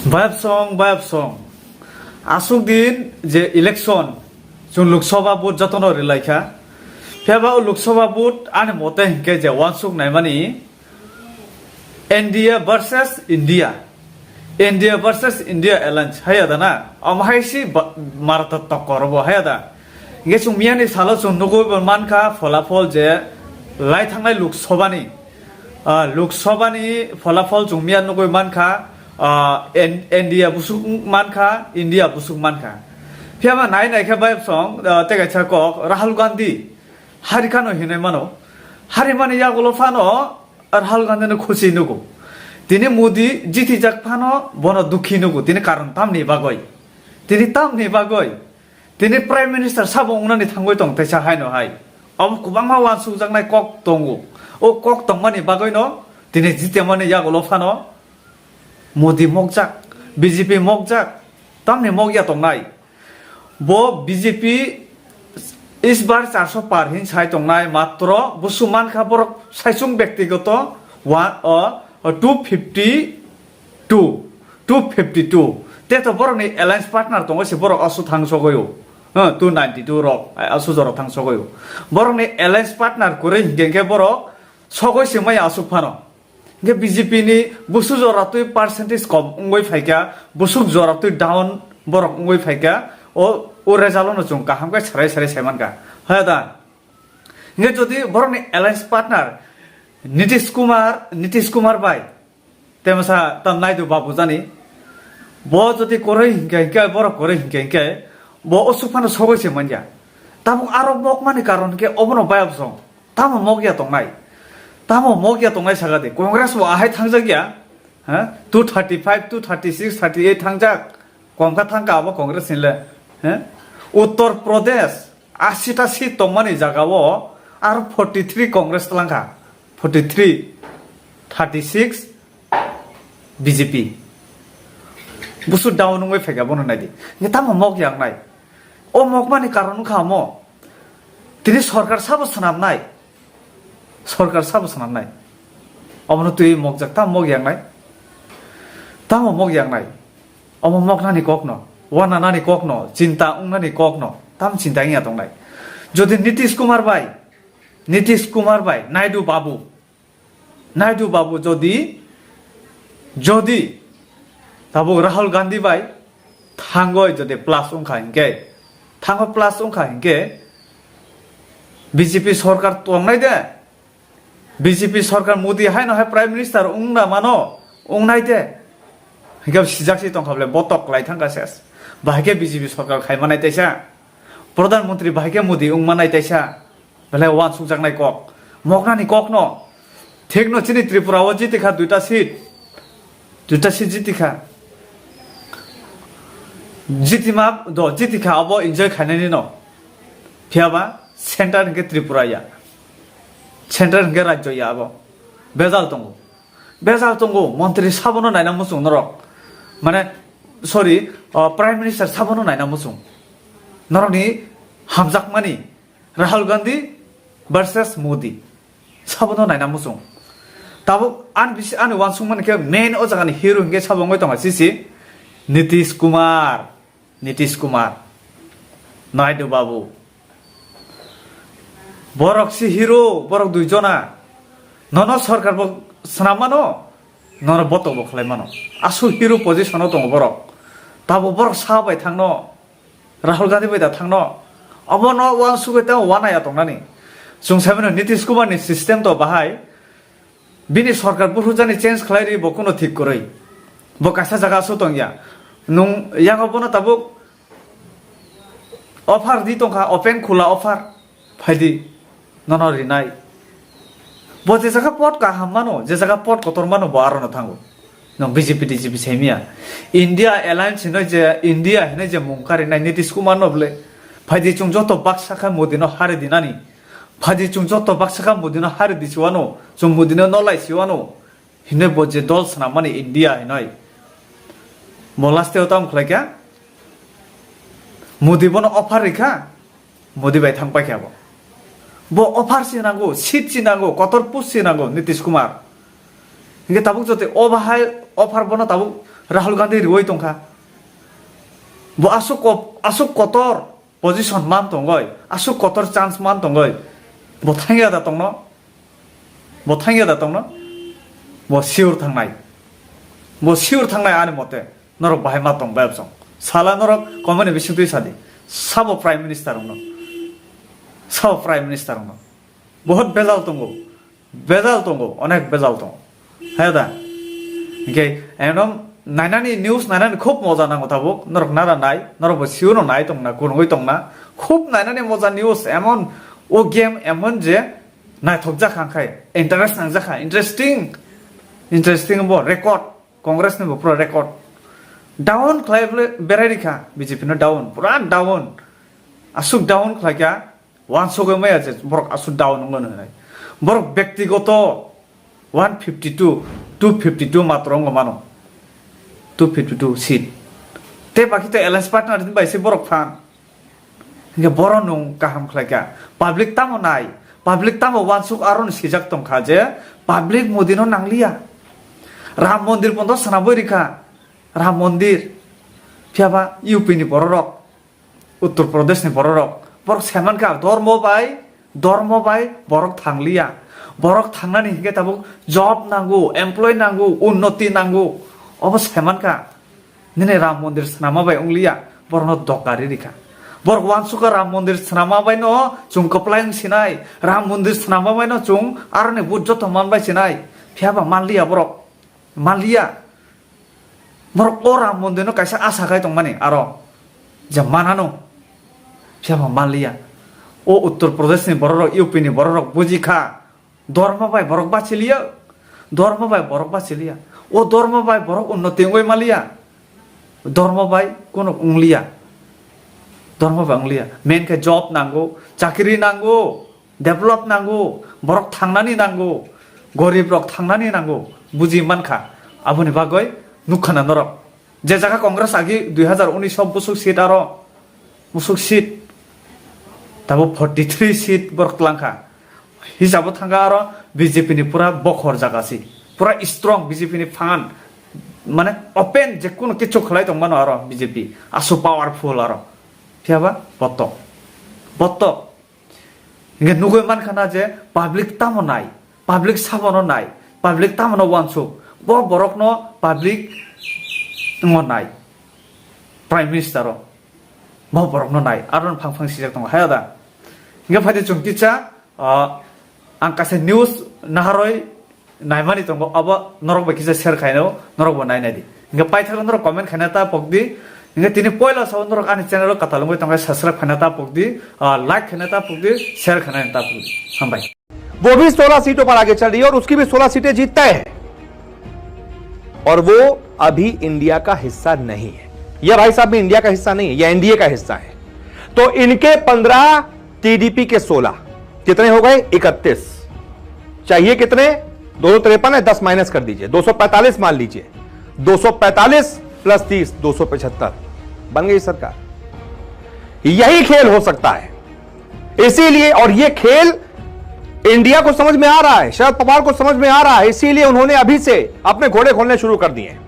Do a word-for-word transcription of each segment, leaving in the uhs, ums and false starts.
Bayapsong, bayapsong. Aswk din je election, chwng Lok Sabha vote jotono rwlaikha. Phiya ba o Lok Sabha vote ani mote hinkhe je uansuk naimani India versus India. India versus India alliance haya da na? Omo hai si ba-, Marata tokkor bo haya da? Hinkhe chwng miyani salo chwng nugwi bo mankha pholafol je lai thangnai Lok Sabha ni, ah, Lok Sabha ni pholafol chwng miya nugwi mankha, ah, En-, India busuk mankha, India busuk mankha. Phiya ma nai nai khe bayapsong, ah, tei kaisa kok Rahul Gandhi hari khano hinwi mano. Hari mani yagulo phano Rahul Gandhi no khusi nugo. Tini Modi jitijak phano bono dukhi nugo. Tini karon tamni bagwi? Tini tamni bagwi? Tini Prime Minister sabo wngnani thangwi tong teisa haino hai. Omo kwbangma uansukjaknai kok tongo. O kok tongmani bagwino tini jitemani yagulo phano Modi mokjak, B J P mokjak, tamni mokya tongnai. Bo B J P isbar charso par hin sai tongnai, matro busu mankha borok saichung bektigoto wa-, o, o two fifty two, two fifty two. Te to borokni alliance partner tongo se borok asu thang sogoi o. Ha, two ninety two rok, ai, asu jora thang sogoi o. Borokni alliance partner kwrwi hinkhe hinkhe borok sogoi se maya asuk phano. Hinkhe B J P ni busu jora twi percentage kom wngwi phaikha, busuk jora twi down borok wngwi phaikha, o, o result no chwng kaham khe sarai sarai sai mankha. Haya da? Hinkhe jodi borokni alliance partner Nitish Kumar, Nitish Kumar bai, tei masa tam Naidu Babu jani, bo jodi kwrwi hinkhe hinkhe, borok kwrwi hinkhe hinkhe, bo o suk phano sogoi se manya. Tabuk aro mokmani karon hinkhe obono bayapsong. Tamo mokya tongnai? Tamo mokya tongnai saka de? Congress bo ahai thangjak ya, ha? Two thirty five, two thirty six, thirty eight thangjak. Komkha thangka abo Congress ni le, ha? Uttar Pradesh, ashi ta seat tongmani jaga o aro forty three Congress tlangkha, forty three, thirty six B J P. Busu down wngwi phaikha bono naidi. Nge tamo mokya wngnai? O mokmani karon wngkha omo. Tini sorkar sabo swnamnai? Sorkar sabo swnamnai? Omono twi mokjak, tamo mokya wngnai? Tamo mokya wngnai? Omo moknani kokno, wananani kokno, chinta wngnani kokno, tam chinta wngya tongnai? Jodi Nitish Kumar bai, Nitish Kumar bai, Naidu Babu, Naidu Babu jodi, jodi tabuk Rahul Gandhi bai thangoi jodi plus wngkha hinkhe, thango plus wngkha hinkhe B J P sorkar tongnai de, B J P sorkar Modi haino hai Prime Minister wngna mano, wngnai de, hinkhe sijak si tongkha bole botok lai thangkha ses, bahai khe B J P sorkar khai manai teisa, Pradhan Mantri bahai khe Modi wng manai teisa. Belai uansukjaknai kok. Moknani kokno. Thikno chini Tripura o jitikha duita seat. Duita seat jitikha. Jitima do jitikha abo enjoy khainani no. Phiyaba center hwnkhe Tripura ya. Center hwnkhe rajyo ya abo. Bejal tongo. Bejal tongo. Montri sabono naina muchung norok. Mane, sorry, o, Prime Minister sabono naina muchung. Norokni hamjakmani. Rahul Gandhi versus Modi. Sabono naina muchung. Tabuk ani bisi ani uansukmani khe main o jagani hero hinkhe sabo wngwi tongo sisi Nitish Kumar. Nitish Kumar. Naidu Babu. Borok si hero, borok dui jona. Nono sorkar bo swnam mano, nono botok bo khlai mano. Aswk hero position o tongo borok. Tabuk borok sa bai thangno. Rahul Gandhi bai da thangno. Obono uansugwi tei uanaya tongnani. Chwng saimano Nitish Kumar ni system to bahai. Bini sorkar buhrujani change khlai ri bo kuno thik kwrwi. Bo kaisa jaga aswk tongya. Nung yango bono tabuk offer di tongkha, open khula offer. Phaidi. Nono rinai. Bo je jaga pot kaham mano, je jaga pot kotor mano, bo arono thango. Nong B J P, T J P saimiya. India Alliance hinoi je, India hinoi je mung karinai Nitish Kumar no bole. Phaidi chwng joto baksa kha Modi no hari dinani. Phaidi chwng joto baksa kha Modi no hari disiwano. Chwng Modi no nolai siwano. Hinoi bo je dol swnam mani India hinoi. Bo last o tam khlai kha. Modi bono offer rikha. Modi bai thang paikha bo. Bo offer si nango, seat si nango, kotor post si nango Nitish Kumar. Hinkhe tabuk joto o bahai offer bono tabuk Rahul Gandhi riwi tongkha. Bo aswk ko-, aswk kotor position man tongoi, aswk kotor chance man tongoi. Bo thangya da tongno? Bo thangya da tongno? Bo sure thangnai. Bo sure thangnai ani mote. Norok bahai ma tong bai absong. Sala norok comment ni bising twi sadi. Sabo Prime Minister wngno. Sabo Prime Minister wngno. Bohot bejal tongo. Bejal tongo, onek bejal tongo. Hai da? Hingke ekdom nainani, news nainani khub moja nango tabuk. Norok nara nai, norok bo sure no nai tongna, kunugwi tongna. Khub nainani moja news, emon o game emon je naithok jakha khai, interest nang jakha, interesting, interesting bo record, Congress ni bo pura record. Down khlai ble-, berai rikha B J P no down, pura down. Aswk down khlai kha, Wansugwi maya je borok aswk down wngmano hinwi. Borok bektigoto one fifty two, two fifty two matro wngwi mano. Two fifty two seat. Tei baki to alliance partner ni bai se borok phan. Hingke borok nwng kaham khlai kha. Public tamo nai? Public tamo wansuk aro ni sijak tong kha je public Modi no nangliya. Ram Mondir pondo swnamwi rikha. Ram Mondir. Phiya ba U P ni bororok. Uttar Pradesh ni bororok, borok saimankha dormo bai, dormo bai borok thangliya. Borok thangnani hinkhe tabuk job nango, employee nango, unnoti nango. Obo saimankha. Nini Ram Mondir swnama bai wngliya, borokno dokari rikha. Borok wansukha Ram Mondir swnama bai no chwng kwplai wng sinai, Ram Mondir swnama bai no chwng aroni vote joto man bai sinai. Phiya ba manliya borok. Manliya. Borok o Ram Mondir no kaisa asa khai tongmani aro je manano. Phiya bo manliya. O Uttar Pradesh ni bororok, U P ni bororok buji kha. Dormo bai borok bachiliya. Dormo bai borok bachiliya. O dormo bai borok unnoti wngwi manliya. Dormo bai kono wngliya. Dormo bai wngliya. Main khe job nango, chakri nango. Develop nango, borok thangnani nango, gorib rok thangnani nango, buji mankha. Aboni bagwi nukha na norok. Je jaga Congress agi dui hazar unis o busuk seat aro, busuk seat, tabo forty three seat borok twlangkha. Hisabo thangkha aro B J P ni pura bokhor jaga si. Pura strong B J P ni phan, mane open je kono kichu khlai tongmano aro B J P. Asu powerful aro. Phiya ba botok. Botok. Hingke nugui mankha na je public tamo nai, public sabono nai, public tamono wansuk, bo borokno public ngo nai, Prime Minister o, bo borokno nai, aro phang phang sijak tongo, hai da. Hingke phaidi chwng kisa, ah, ang kaisa news naharoi, naimani tongo, abo norok bai kisa share khaino, norok bo nainai di. Hingke paithakgo norok comment khaina ta pokdi. Hingke tini poila sao norok ani channel o katalungwi tongkha, subscribe khaina ta pokdi, ah, like khaina ta pokdi, share khaina ta pokdi. Hambai. वो भी सोलह सीटों पर आगे चल रही है और उसकी भी सोलह सीटें जीत तय है। और वो अभी इंडिया का हिस्सा नहीं है। यह भाई साहब भी इंडिया का हिस्सा नहीं है, यह एनडीए का हिस्सा है। तो इनके पन्द्रह, टीडीपी के सोलह, कितने हो गए? इकतीस। चाहिए कितने? दो सौ तिरपन है, दस माइनस कर दीजिए, दो सौ पैंतालीस मान लीजिए, दो सौ पैंतालीस प्लस तीस, दो सौ पचहत्तर। बन गई सरकार। यही खेल हो सकता है। इसीलिए, और ये खेल इंडिया को समझ में आ रहा है, शरद पवार को समझ में आ रहा है, इसीलिए उन्होंने अभी से अपने घोड़े खोलने शुरू कर दिए हैं।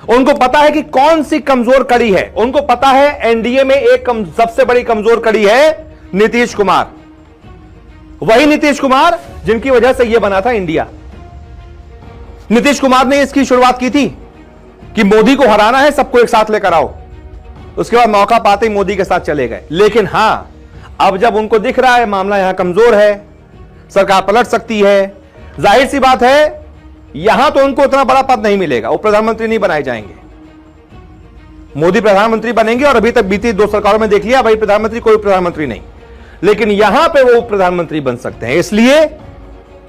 उनको पता है कि कौन सी कमजोर कड़ी है, उनको पता है एनडीए में एक कम, सबसे बड़ी कमजोर कड़ी है नीतीश कुमार। वही नीतीश कुमार जिनकी वजह से ये बना था इंडिया। नीतीश कुमार ने इसकी शुरुआत की थी कि मोदी को हराना है, सबको एक साथ लेकर आओ। उसके बाद मौका पाते ही मोदी के साथ चले गए। लेकिन हाँ, अब जब उनको दिख रहा है मामला यहाँ कमजोर है, सरकार पलट सकती है, जाहिर सी बात है, यहाँ तो उनको उतना बड़ा पद नहीं मिलेगा, वो प्रधानमंत्री नहीं बनाए जाएंगे। मोदी प्रधानमंत्री बनेंगे और अभी तक बीती दो सरकारों में देख लिया भाई, प्रधानमंत्री, कोई प्रधानमंत्री नहीं, लेकिन यहां पे वो प्रधानमंत्री बन सकते हैं। इसलिए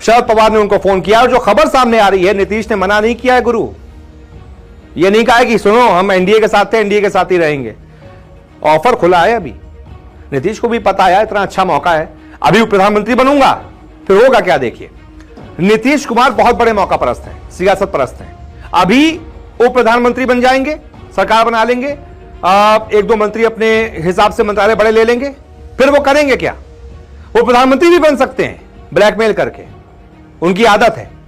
शरद पवार ने उनको फोन किया और जो खबर सामने आ रही है, नीतीश ने मना नहीं किया है गुरु, ये नहीं कहा है कि सुनो हम एनडीए के साथ थे, एनडीए के साथ ही रहेंगे। ऑफर खुला है अभी। नीतीश को भी पता है इतना अच्छा मौका है, अभी वो प्रधानमंत्री बनूंगा, फिर होगा क्या? देखिए, नीतीश कुमार बहुत बड़े मौका परस्त हैं, सियासत परस्त हैं। अभी वो प्रधानमंत्री बन जाएंगे, सरकार बना लेंगे, आ, एक दो मंत्री अपने हिसाब से मंत्रालय बड़े ले लेंगे, फिर वो करेंगे क्या? वो प्रधानमंत्री भी बन सकते हैं ब्लैकमेल करके। उनकी आदत है।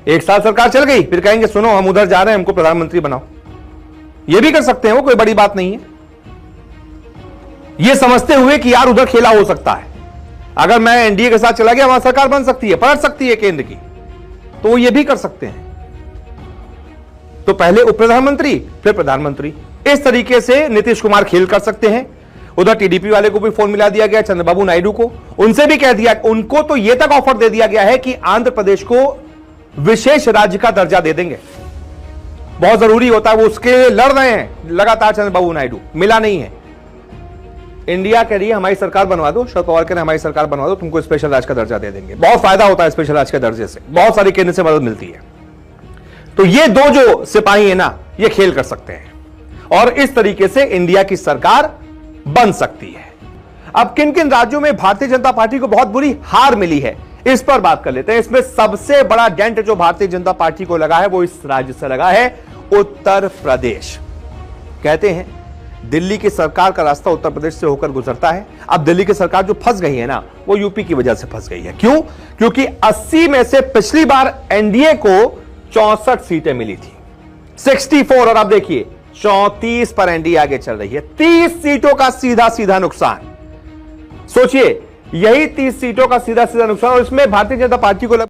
एक साल सरकार चल गई, फिर कहेंगे, "सुनो, हम उधर जा रहे हैं, हमको प्रधानमंत्री बनाओ।" ये भी कर सकते हैं वो, कोई बड़ी बात नहीं है। ये समझते हुए कि यार उधर खेला हो सकता है, अगर मैं एनडीए के साथ चला गया वहां सरकार बन सकती है, पलट सकती है केंद्र की, तो वो ये भी कर सकते हैं। तो पहले उप प्रधानमंत्री, फिर प्रधानमंत्री, इस तरीके से नीतीश कुमार खेल कर सकते हैं। उधर टीडीपी वाले को भी फोन मिला दिया गया, चंद्रबाबू नायडू को, उनसे भी कह दिया, उनको तो ये तक ऑफर दे दिया गया है कि आंध्र प्रदेश को विशेष राज्य का दर्जा दे देंगे। बहुत जरूरी होता है, वो उसके लिए लड़ रहे हैं लगातार चंद्रबाबू नायडू, मिला नहीं है। इंडिया कह रही है हमारी सरकार बनवा दो, शरद पवार कह रहे हैं हमारी सरकार बनवा दो, तुमको स्पेशल राज्य का दर्जा दे देंगे। बहुत फायदा होता है स्पेशल राज्य के दर्जे से, बहुत सारी केंद्र से मदद मिलती है। तो ये दो जो सिपाही है ना, ये खेल कर सकते हैं और इस तरीके से इंडिया की सरकार बन सकती है। अब किन किन राज्यों में भारतीय जनता पार्टी को बहुत बुरी हार मिली है, इस पर बात कर लेते हैं। इसमें सबसे बड़ा डेंट जो भारतीय जनता पार्टी को लगा है, वो इस राज्य से लगा है, उत्तर प्रदेश। कहते हैं दिल्ली की सरकार का रास्ता उत्तर प्रदेश से होकर गुजरता है। अब दिल्ली की सरकार जो फंस गई है ना, वो यूपी की वजह से फंस गई है। क्यों? क्योंकि अस्सी में से पिछली बार एनडीए को चौसठ सीटें मिली थी, सिक्सटी फोर, और अब देखिए चौंतीस पर एनडीए आगे चल रही है। तीस सीटों का सीधा सीधा नुकसान। सोचिए, यही तीस सीटों का सीधा सीधा नुकसान, और इसमें भारतीय जनता पार्टी को लग